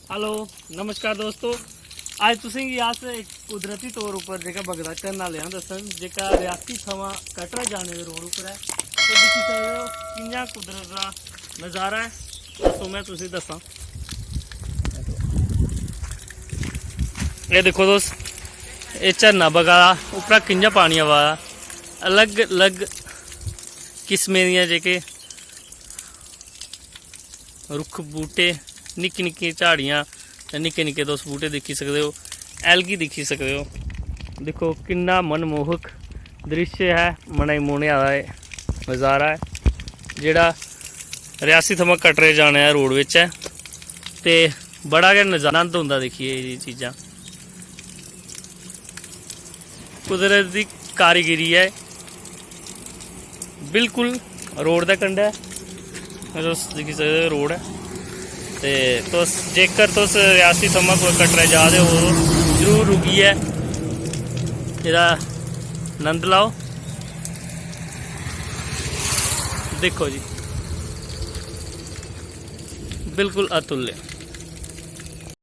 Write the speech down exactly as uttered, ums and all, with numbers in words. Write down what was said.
Hello, नमस्कार दोस्तो। अज्ज तुसेंगी अस इक कुदरती तौर उप्पर जेह्का बगदा झरना लेआ दस्सन, जेह्का रियासी थमां कटरा जाने दे रोड उप्पर ऐ। ते दिक्खी सकदे ओ कि'यां कुदरत दा नज़ारा ऐ। दस्सो, में तुसेंगी दस्सां। एह् दिक्खो तुस, एह् झरना बगा दा, उप्परा कि'यां पानी आवा दा। अलग अलग किस्में दियां जेह्के रुक्ख बूह्टे, निक्की निक्की झाड़ियां ते निक्के निक्के तुस बूह्टे दिक्खी सकदे ओ, एलगी दिक्खी सकदे ओ। दिक्खो किन्ना मनमोहक दृश्य ऐ, मनै गी मोहने आह्ला एह् नज़ारा ऐ, जेह्ड़ा रियासी थमां कटरे जाने आह्ला रोड बिच ऐ। ते बड़ा गै नज़ारा, आनंद औंदा दिक्खियै एह् चीज़ां। कुदरत दी कारीगिरी ऐ, बिल्कुल रोड दे कंढै, तुस दिक्खी सकदे ओ रोड ऐ। ते तुस, जेकर तुस रियासी थमां कुतै कटरै जा दे ओ, जरूर रुकियै एह्दा नंद लैओ। दिक्खो जी, बिल्कुल अतुल्य।